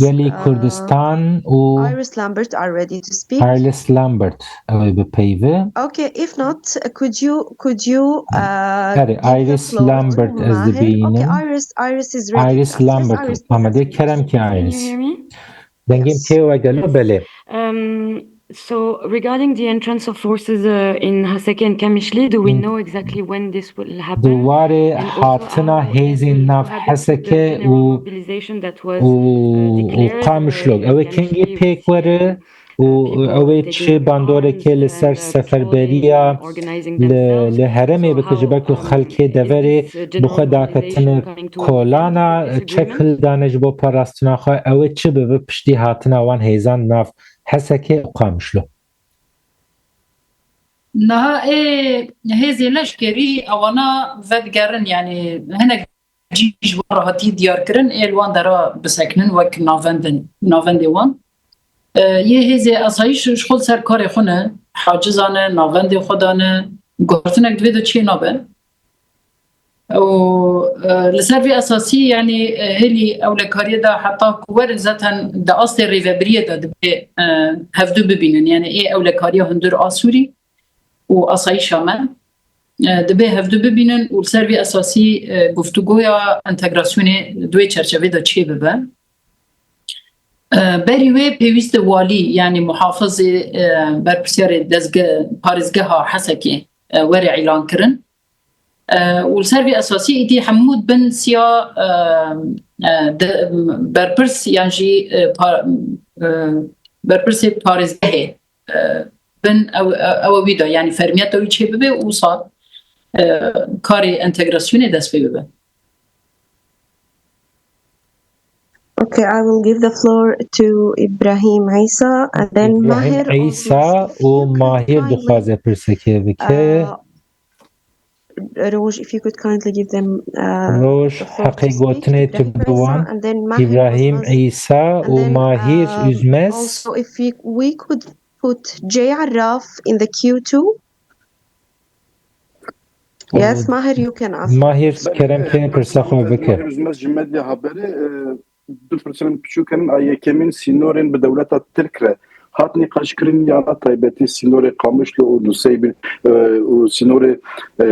Gelê Kurdistan û Iris Lambert are ready to speak. Iris Lambert, ew ê bipeyve. Okay, if not, could you, could you, uh, Erê, Iris Lambert ez dibînim. Okay, Iris, Iris is ready to speak. Iris Lambert, amade, kerem ki Iris. Can you hear me? Dengê min tê we gelo? Belê. Um, So, regarding the entrance of forces, uh, in Haseke and Qamishli, do we know exactly when this will happen? Di warê hatina hêzên nav Heseke û, û, û Qamişlo, ew ê kengî pêk were û ew ê çi bandoreke li ser seferberiya li, li herêmê bike, ji ber ku xelkê deverê bi xwe daketine kolana, çek hildane ji bo parastina xwe, ew ê çi bibe piştî hatina wan hêzan nav Heseke û Qamişlo. Niha ê hêzê leşkerî ewana vedigerin, yani hinek cî ji wan re hatî diyarkirin, ê li wan dera bisekinin wek navendin, navendê wan. E, yê hêzê asayîş ji xwe li ser karê xwe ne, haciza ne, navendê xwe da ne, guhertinek di vê de çê nabe. Û, e, li ser vê esasî, yani, e, hêlî ewlekariyê de heta ku werin zaten di astê rêvebiriyê de dibê, e, hevdu bibînin. Yani ê ewlekariya hundir a Sûrî û asayîşa me, e, dibê hevdu bibînin û li ser vê esasî, e, guftûgoya entegrasyonê di wê çerçevê de çê bibe. E, berî wê pêwîst e walî, yani muhafizê, e, berpirsiyarê dezge-, parêzgeha Hesekê, e, were îlan kirin. E, û li ser vê esasî êdî hemû bin siya, e, e, de, berpirs yan jî, e, pa-, e, berpirsê parêzgehê, e, bin ew, ew, ew wî de, yani fermiyeta wî çê bibe û wisa, e, karê entegrasyonê dest pê bibe. Okay, I will give the floor to Ibrahim Isa and then Îbrahîm Mahir also Îsa has a û few Mahir kindly, dixwaze pirsekê bike. uh, Roj, if you could kindly give them, uh, Roj, the floor to heqê speak, gotinê tu Ibrahim bide Isa, wan. and then Mahir Îbrahîm Usmaz, Îsa and û then, Mahir um, Üzmez. Also, if we, we could put J Arraf in the queue too. Yes, Mahir, you can ask. Mahir, Ben, kerem e, ke pirsa xwe Mahir bike. Üzmez ji Medya Haberê, e, du pirsan piçûk henin. A yekemîn sînorên bi dewleta Tirk re hat nîqaşkirin ya na, taybetî sînorê Qamişlo û Nuseybî, e, û sînorê, e,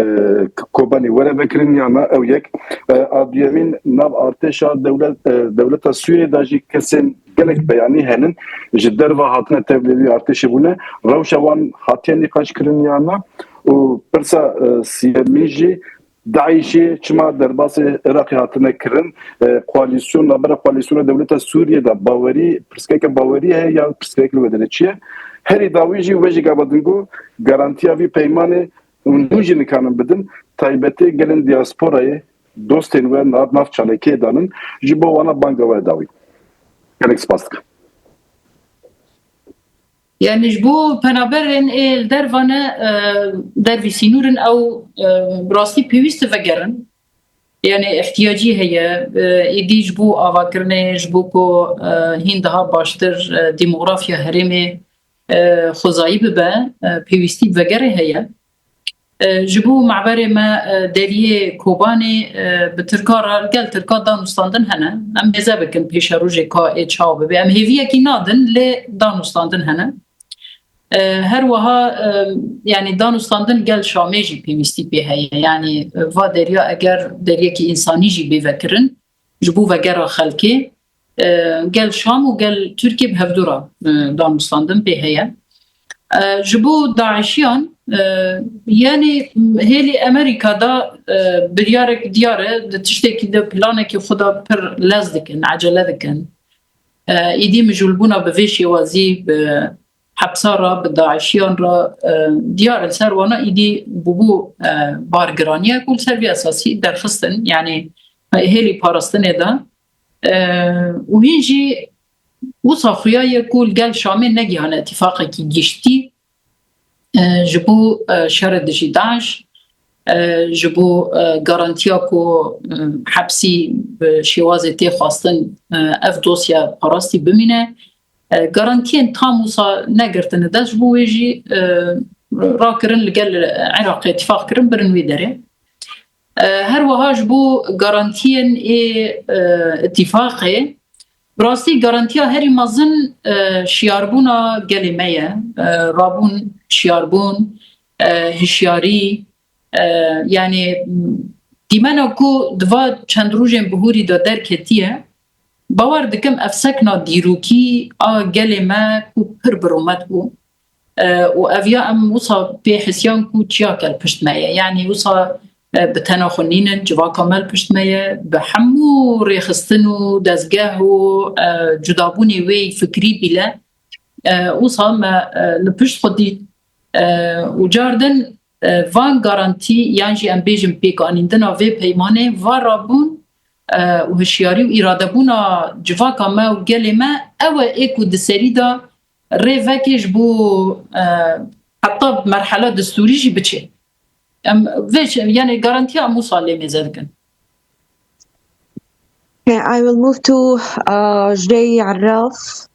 Kobanî were vekirin ya na, ew yek. E, a duyemîn nav artêşa dewlet, e, dewleta Sûriyê de jî kesên gelek beyanî henin ji derva hatine tevlî wî artêşê bûne. Rewşa wan hatiye nîqaşkirin ya na û pirsa, e, siyemîn jî DAIŞê çima derbasê Iraqê hatine kirin? E, koalîsyon, navbera koalîsyona dewleta Sûriyê de bawerî, pirsgirêke bawerî heye ya pirsgirêk li wê derê çi ye? Herî dawî jî we jî gava din got, garantiya vî peymanê hûn hûn jî nikarin bidin, taybetê gelên diasporayê, dostên we nav, nav çalakiyê danin, ji bo wana banga we dawî. Gelek spas dikim. Yani ji bo penaberên ê li derva ne, e, dervî sînûr in, ew, e, bi rastî pêwîst e vegerin. Yani ihtiyacî heye, e, êdî ji bo avakirinê, ji bo ku, e, hîn daha baştir, e, demografya herêmê, e, xwezayî bibe, e, pêwîstî bi vegerê heye. E, ji bo maberê me, e, deriyê Kobanê, e, bi Tirka re, gel Tirka danûstandin hene. Em mêze bikin pêşerojê ka ê çawa bibe. Em hêviyekî nadin, lê danûstandin hene. E, her wiha, e, yani danûstandin gel Şamê jî pêwîstî pê heye. Yani, e, va deriya eger deriyekî însanî jî bê vekirin, ji bo vegera xelkê, e, gel Şam û gel Tirkiye bi hevdû re, e, danûstandin pê heye. E, ji bo DAIŞiyan, e, yani hêlî Amerîka da, e, biryarek diyar e, di tiştekî de planekî xwe da pir lez dikin, ecele dikin. E, êdî mijûlbûna bi vê şêwazî bi hepsa re, bi DAIŞiyan re, e, diyar e, li ser wana êdî bûbû, e, bargiraniyek û li ser vê esasî derxistin, yani hêlî parastinê de. E, û hîn jî wisa xuya ye ku li gel Şamê negihane îtîfaqekî giştî, e, ji bo, e, şerê dijî DAIŞ, e, ji bo, e, garantiya ku, e, hepsî bi şêwazê tê xwestin, e, ev dosya parastî bimîne. E, garantiyên tam wisa negirtine dest, ji bo wê jî, e, rakirin li gel Iraqê îtîfaq kirin, birin wê derê. E, her wiha ji bo garantiyên ê, e, îtîfaqê, bi rastî garantiya herî mezin, e, şiyarbûna gelê me ye. E, rabûn, şiyarbûn, e, hişyarî, e, yani, m, dîmena ku di va çend rojên bihûrî de derketiye, bawer dikim ev sekna dîrokî a gelê me ku pir bi rûmet bû, e, û ev ya em wisa pê hisiyan ku çiyake li pişt me ye. Yani wisa, e, bi tena xwe nînin, civaka me li pişt me ye, bi hemû rêxistin û dezgeh û, e, cudabûnê wê fikrî bîle, e, wisa me, e, li pişt xwe dît. E, û cardin, e, van garantî yan jî em bêjin pêkanîndina vê peymanê, va rabûn, e, û hişyarî û îradebûna civaka me û gelê me ew e ê ku di serî de rê veke ji bo, e, heta bi merhela destûrî jî biçe. Em vê çi, yani garantiya em wisa lê mêze dikin. Okay, I will move to uh, Jay Arraf.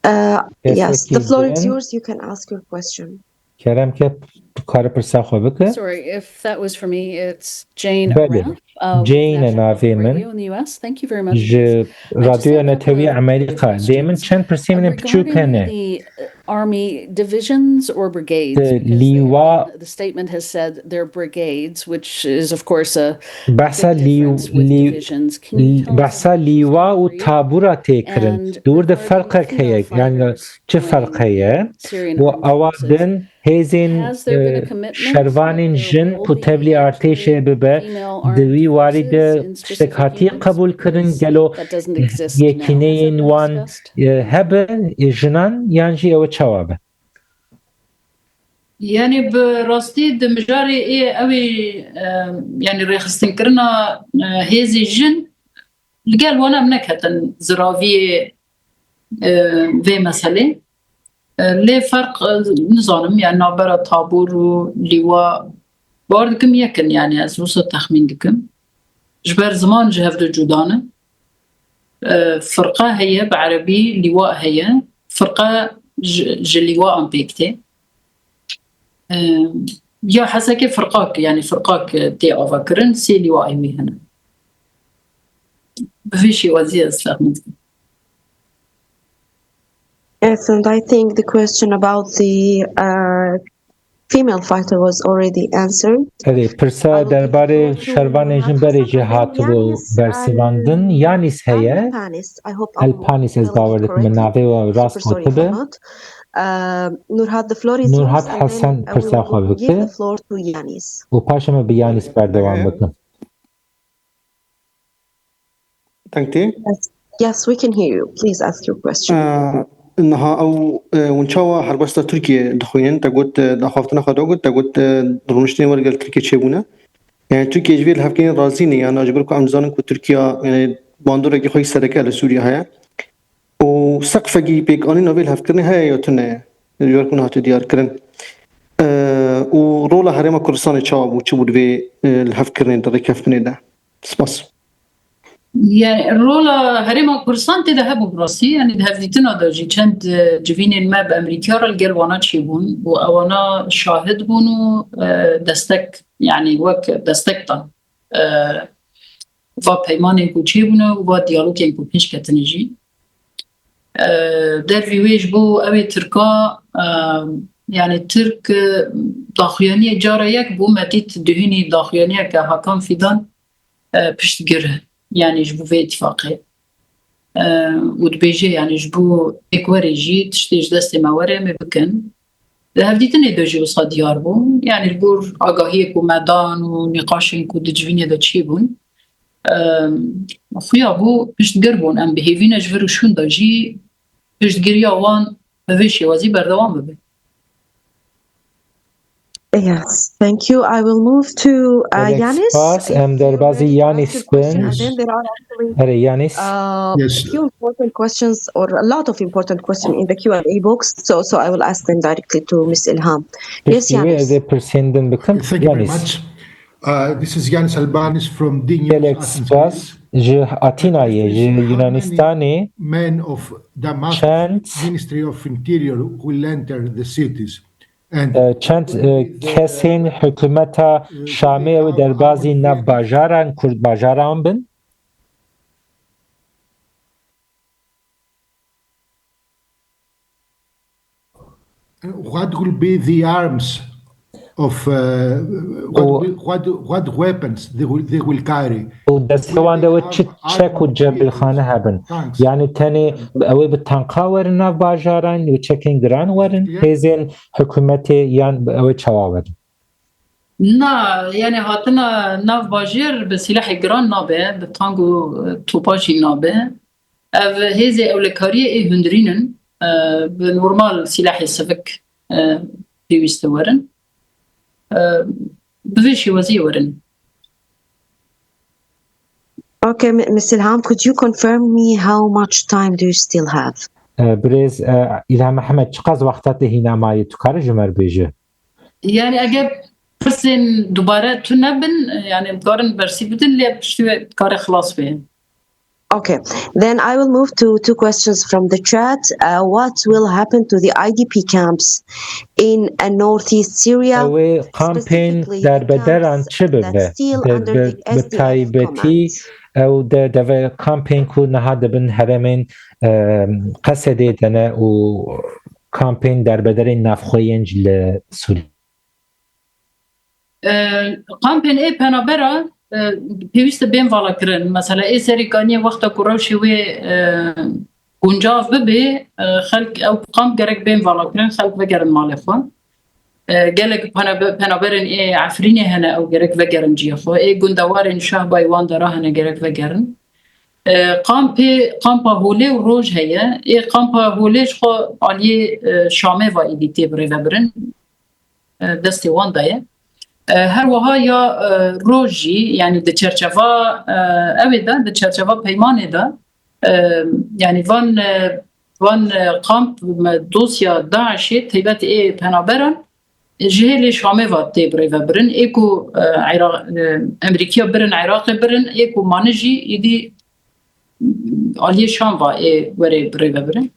Uh, yes, the floor is yours. You can ask your question. Kerem ke, tu kare pirsa xwe bike. Sorry, if that was for me, it's Jane Belê. Arraf of Jane e National navê Radio min. in the U S. Thank you very much. Ji I just Radyoya have a couple Netewî of Amerîka. Dê min questions. Çend pirsê min ê piçûk Regarding hene. The uh, army divisions or brigades, The because they, lîwa- the statement has said they're brigades, which is of course a Behsa big lî- difference with lî- divisions. Can you tell us Behsa lîwa û tabûra tê kirin. And Di wir de regarding ferqek heye. female Yani fighters çi joining ferq heye? Syrian Û armed awa forces, din hêzên has there been a e, commitment şervanên that there jin will ku be tevlî artêşê bibe, female di armed wî warî de forces in tiştek specific hatiye units? qebûl kirin, Because gelo that doesn't exist now. Has that yekîneyên been wan discussed? e, hebe, e, jinan yan jî ew ê çawa be? Yani bi rastî di mijarê ê ew ê e, yani rêxistinkirina e, hêzê jin li gel wan em neketin ziraviyê e, vê meselê. E, lê ferq e, nizanim yani navbera tabûr û lîwa bar dikim yekin yani ez wisa texmîn dikim. Ji ber ziman ji hev du cuda ne. E, firqe heye bi erebî lîwa heye. Firqe ji, ji lîwaan pêk tê. E, ya heseke firqak yani firqak tê avakirin sê lîwayê wî hene. Bi vê şêwazî ez fehmî dikim. Yes, and I think the question about the uh, female fighter was already answered. Erê, pirsa derbarê şervanên jin berê jî hatibû bersivandin. Yanis heye. El Panis, ez bawer dikim min navê we rast gotibe. Nurhat, the floor is Nurhat yours, and then Hesen I pirsa will xwe give bike. The floor to Yanis. Û paşê me bi Yanis berdewam bikim. Deng tê? Yes, we can hear you. Please ask your question. Niha ew e, hûn çawa helbesta Tirkiyê dixwînin? Te got e, di axaftina xwe de got, te got e, rûniştên we li gel Tirkiyê çêbûne. Yani Tirkiye ji vê lihevkirinê razî ne, yani ji ber ku em dizanin ku Tirkiye yani bandorekî xwe yî sereke li Sûriye heye. Û seqfekî pêkanîna vê lihevkirinê heye ya tune ye? Ji ber ku nehatiye diyarkirin. E, û rola Herêma Kurdistanê çawa bû, çi bû di vê e, lihevkirinê de, rêkeftinê de? Spas. Yani rola Herêma Kurdistan tê de hebû bi rastî. Yani di hevdîtina de jî çend e, civînên me bi Emerîkaya re li gel wana çêbûn û ewana şahid bûn û e, destek, yani wek destek dan. E, va peymanên ku çêbûne û va diyalogên ku pêş ketine jî. E, dervî wê ji bo ew ê Tirka, e, yani Tirk e, daxuyaniyê cara yek bû, me dît duhînî daxuyaniyeke Hakan Fidan e, piştgir, yani ji bo vê îtîfaqê. E, û dibêje, yani ji bo êk were jî tiştê ji destê me were, em ê bikin. Di hevdîtinê de jî wisa diyar bû. Yani li gor agahiyê ku me dan û nîqaşên ku di civînê de çêbûn, e, xuya bû piştgir bûn. Em bi hêvî ne ji vir û şûn de jî piştgiriya wan bi vê şêwazî berdewam bibe. Yes, thank you. I will move to uh, Gelek Yanis. spas, If em you derbazî wish to Yanis ask your question, bin. And then there are actually Erê Yanis. uh, Yes. a few important questions or a lot of important questions in the Q and A box. So, so I will ask them directly to Miss Ilham. Yes, Piştî wê Yanis. ez ê pirsên din bikim. Thank you very Yanis. Much. Uh, this is Yanis Albanis from D News Gelek Athens, spas. Greece. Ji Atînayê, ji How many Yunanistanê. Men of Damascus Çend Ministry of Interior will enter the cities. And e, çend e, kesên hikûmeta Şamê ew derbazî nav bajaran Kurd bajaran bin. What will be the arms of uh, what, O- will, what what weapons they will they will carry? Û destê wan de wê çi çek û cebilxane hebin. Tanks. Yani tenê ew ê bi tanka werin nav bajaran, wê çekên giran werin, hêzên hikûmetê yan ew ê çawa werin. Na, yani hatina nav bajêr bi silahê giran nabe, bi tang û e, topa jî nabe. Ev hêzê ewlekariyê ê hundirîn in, e, bi normal silahê sivik e, pêwîst werin. E, bi vê şêwaziyê werin. Okay, M- Miss Ilham, could you confirm me how much time do you still have? E, birêz, e, Îlham Ehmed, çiqas wexta te hîna mayî, tu karî ji me re bêje? Yani eger pirsên dubare tune bin, yani em karin bersî bidin, lê piştî wê karê xilas bê. Okay, then I will move to two questions from the chat. Uh, what will happen to the I D P camps in uh, northeast Syria? Ew ê kampên derbederan çi bibe? Bi taybetî ew de deve kampên ku niha dibin herêmên, e, Qesedê de ne û kampên derbederên navxweyên li Sûriyê. E, kampên ê penabera, e, pêwîst e bên valakirin. Mesela ê serî kaniyê wexta ku rewşê wê, e, guncav bibe, e, xelk ew kamp gerek bên valakirin, xelk vegerin malê xwe. E, gelek penabe-, penaberên ê Efrînê hene, ew gerek vegerin cihê xwe. Ê gundewarên Şahbayê wan de ra hene, gerek vegerin. E, kampê, kampa Holê û Roj heye. Ê kampa Holê ji xwe aliyê, e, Şamê ve êdî tê birêvebirin. E, destê wan de ye. E, her wiha ya, e, Roj jî, yani di çerçeva, e, ewê de, di çerçeva peymanê de, e, yani van, e, van, e, kamp, me, dosya DAIŞê, taybet ê penaberan, e, ji hêlê Şamê ve tê birêvebirin. Ê ku, e, Ira-, e, Emerîkiya birin, Iraqê birin, ê ku mane jî êdî aliyê Şam ve ê werê birêvebirin.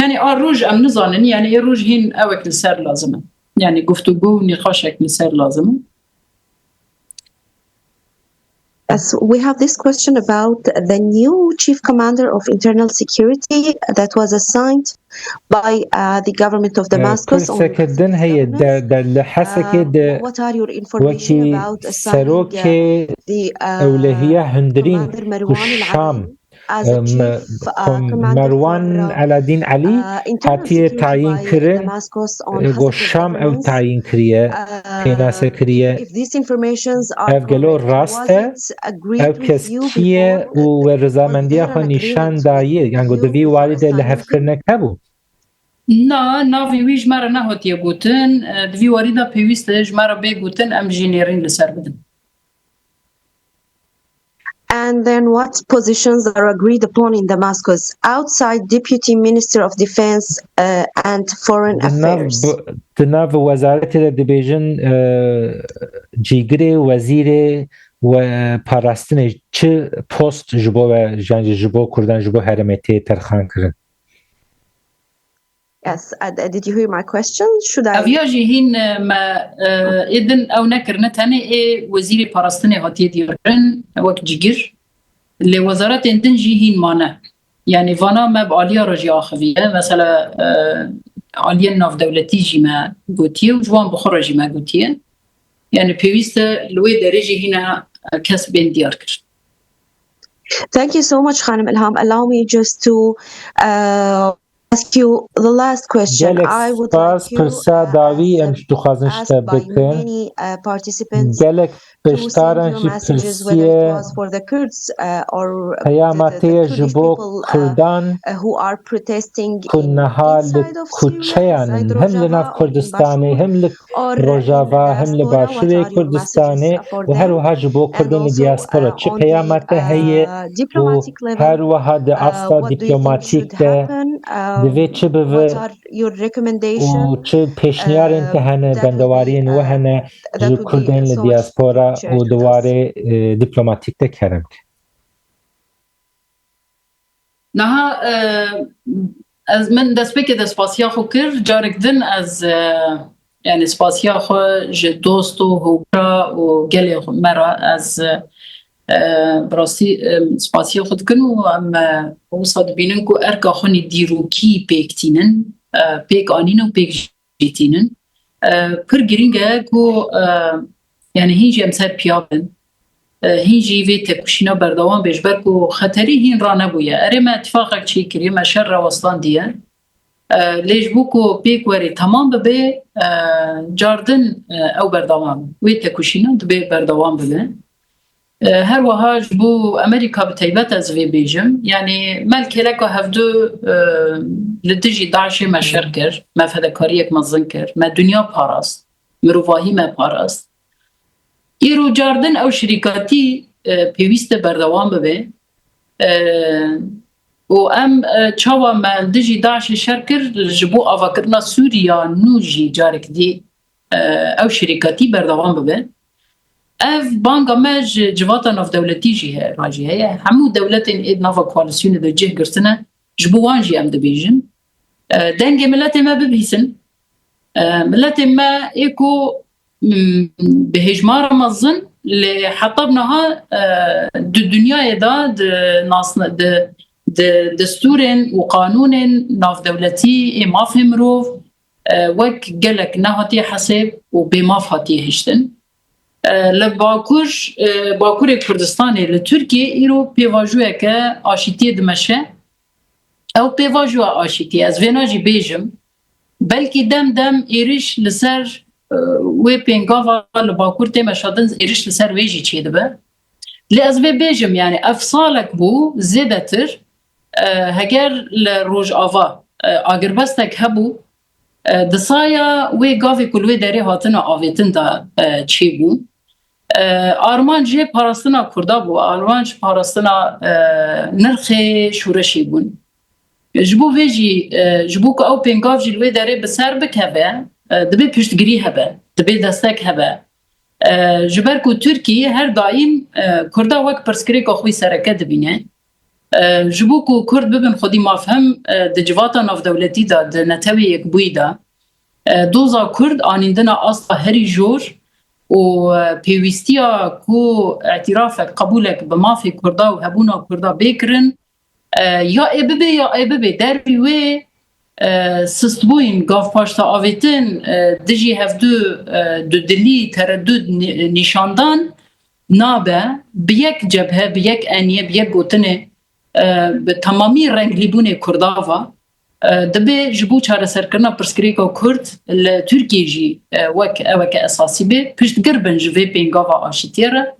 Yani a roj em nizanin, yani ê roj hîn ewek li ser lazim e. Yani guftûgû û nîqaşek li ser lazim e. Yes, we have this question about the new chief commander of internal security that was assigned by uh, the government of Damascus. Pirseke din heye, de, de li Hesekê de wekî serokê ewlehiya hundirîn ku Şam, Merwan Eladîn Elî hatiye tayîn kirin, e, go Şam ew tayîn kiriye, pênase kiriye. Ev gelo rast e? Ev kes kî ye û we rizamendiya xwe nîşan daye? Yango di vî warî de lihevkirinek hebû? Na, navê wî ji me re nehatiye gotin. E, di vî warî de pêwîst e ji me re bê gotin, em jî nêrîn li ser bidin. And then what positions are agreed upon in Damascus outside Deputy Minister of Defense uh, and Foreign Affairs? Di nav wezaretê de dibêjin, e, cîgirê wezîrê we parastinê çi post ji bo we, yani ji bo Kurdan, ji bo herêmê tê terxan kirin? Yes, uh, did you hear my question? Should I? Ev ya jî hîn, e, me, e, ê din ew nekirine, tenê ê wezîrê parastinê hatiye diyarkirin wek cîgir. Lê wezaretên din jî hîn mane. Yani vana me bi aliya re jî axiviye. Mesela, e, aliyên navdewletî jî me gotiye û ji wan bi xwe re jî me gotiye. Yani pêwîst e li wê derê jî hîna, e, kes bên diyar kir. Thank you so much, Xanim Ilham. Allow me just to uh, ask you the last question. Gelek spas, pirsa dawî em ji dixwazin ji te bikin. Gelek beşdaran jî pirsiye peyama te ye ji bo Kurdan ku niha li kuçeyan in, hem li nav Kurdistanê, hem li Rojava, hem li Başûrê Kurdistanê û her wiha ji bo Kurdên li diaspora çi peyama te heye û her wiha di asta dîplomatîk de divê çi bibe û çi pêşniyarên te hene, bendewariyên we hene ji Kurdên li diaspora û di warê, e, dîplomatîk de, kerem ke. Niha, e, ez, min destpêkê de spasiya xwe kir, carek din ez, e, yani spasiya xwe ji dost û hokra û gelê xwe me re ez, e, bi rastî, e, spasiya xwe dikin û em, e, wisa dibînin ku erka xwe nî dîrokî pêk tînin, e, pêk anîn û pêk jî tînin. E, pir girîng e ku, e, yani hîn jî em ser piya bin. E, hîn jî vê têkoşîna berdewam bê, ji ber ku xeterî hîn ranebûye. Erê, me îtîfaqek çêkiriye, me şer rewestandiye. E, lê ji bo ku pêk werê temam bibe, e, cardin, e, ew berdewam, wê têkoşîna dibê berdewam bibe. E, her wiha ji bo Amerîka bi taybet ez vê bêjim, yanî me li kêleka hevdu, e, li dijî DAIŞê me şer kir, me fedekariyek mezin kir, me dinya parast, mirovahî me parast. Îro cardin ew şirîkatî, e, pêwîst e berdewam bibe. E, û em e, çawa me li dijî DAIŞê şer kir, ji bo avakirina Sûriya nû jî carek dî e, ew şirîkatî berdewam bibe. Ev banga me ji civata navdewletî jî heye, re jî heye. Hemû dewletên ê di nava koalîsyonê de cih girtine, ji bo wan jî em dibêjin. E, dengê miletê me bibihîsin. E, miletê me ê ku, mm, bi hêjmara mezin, lê heta bi niha, e, di dinyayê de di nasna-, di, di destûrên û qanûnên navdewletî ê mafê mirov, e, wek gelek nehatiye hesêb û bêmaf hatiye hiştin. E, li Bakur, e, Bakurê Kurdistanê li Tirkiyê îro pêvajoyeke aşîtiyê dimeşe. Ew pêvajoya aşîtiyê, ez vêna jî bêjim, belkî dem dem êrîş li ser, e, wê pêngava li Bakur tê meşandin, êrîş li ser wê jî çêdibe. Lê ez vê bêjim, yani ev salek bû zêdetir, e, heger li Rojava, e, agirbestek hebû, e, di saya wê gavê ku li wê derê hatine avêtin de, e, çêbû. E, armanc jê parastina Kurda bû, armanc parastina, e, nirxê şoreşê bûn. Ji bo vê jî, e, ji bo ku ew pêngav jî li wê derê bi ser bikeve, e, dibê piştgirî hebe, dibê destek hebe. E, ji ber ku Tirkî her daîm, e, Kurda wek pirsgirêka xwe sereke dibîne. E, ji bo ku Kurd bibin xwedî mafhem, e, di civata navdewletî de, di Netewê Yekbûyî de, e, doza Kurd anîndina asta herî jor û, e, pêwîstiya ku îtîrafek, qebûlek bi mafê Kurda û hebûna Kurda bê kirin, e, ya ê bibe ya ê bibe, dervî wê, e, sistbûyîn, gavpaşta avêtin, e, dijî hevdu, e, dudilî, teredud nî-, nîşandan nabe, bi yek cebhe, bi yek eniye, bi yek gotinê, e, bi temamî renglîbûnê Kurda va, e, dibê ji bo çareserkirina pirsgirêka Kurd li Tirkiyê jî, e, wek eweke esasî bê, piştgir bin ji vê pêngava aşîtiyê re,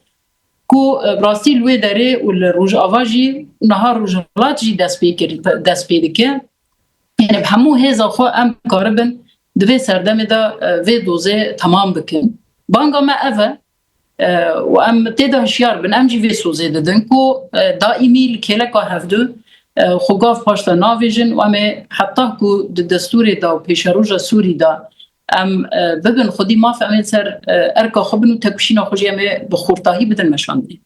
ku, e, bi rastî li wê derê û li Rojava jî, niha Rojhilat jî dest pê kir, dest pê dike. Yani bi hemû hêza xwe em karibin di vê serdemê de, e, vê dozê temam bikin. Banga me ev e, e, û em tê de hişyar bin, em jî vê sozê didin ku, e, daîmî li kêleka hevdu, e, xwe gav paş de navêjin û em ê heta ku di destûrê de û pêşeroja Sûrî de em, e, bibin xwedî maf, em ê li ser, e, erka xwe bin û têkoşîna xwe jî em ê bi xurtahî bidin meşandinê.